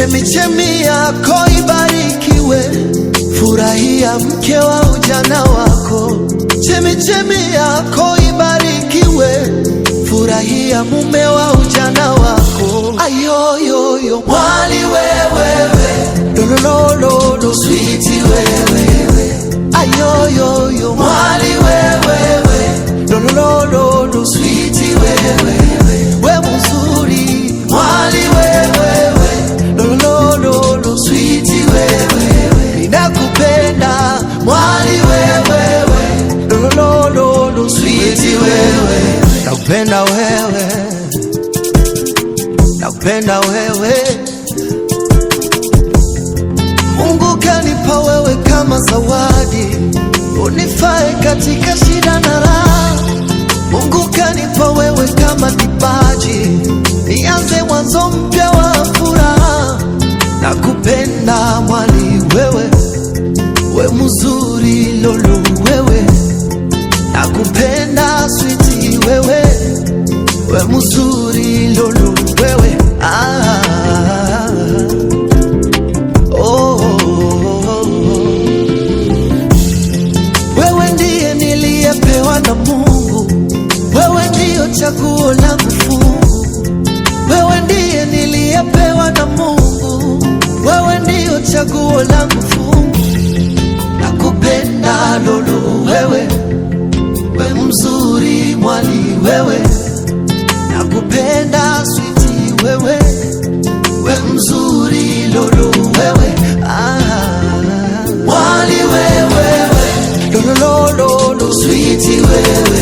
Chemichemi yako ibarikiwe, furahia mke wa ujana wako. Chemichemi yako ibarikiwe, furahia mume wa ujana wako. Ayoyoyo mwali wewewe, lolololo switi wewewe. Ayoyoyo mwali wewewe, lolololo switi wewewe. We mzuri mwali wewewe, lolololo switi wewewe. Ninakupenda mwali wewewe, lolololo switi wewe. Nakupenda wewe, nakupenda wewe. Mungu kanipa wewe kama zawadi, unifae katika shida na raha. Mungu kanipa wewe kama kipaji, nianze mwanzo mpya wa furaha. Nakupenda mwali wewe, we mzuri lolu wewe, nakupenda switi wewe, we mzuri lolu wewe ah. Oh, oh, oh, oh. Wewe ndiye niliyepewa na Mungu, wewe ndiyo chaguo langu fungu, wewe ndiye niliyepewa na Mungu, wewe ndiyo chaguo langu fungu. Nakupenda lolu wewe, we mzuri mwali wewe, nakupenda switi wewe, we mzuri lolu wewe ah. Mwali wewewe lolololo switi wewe.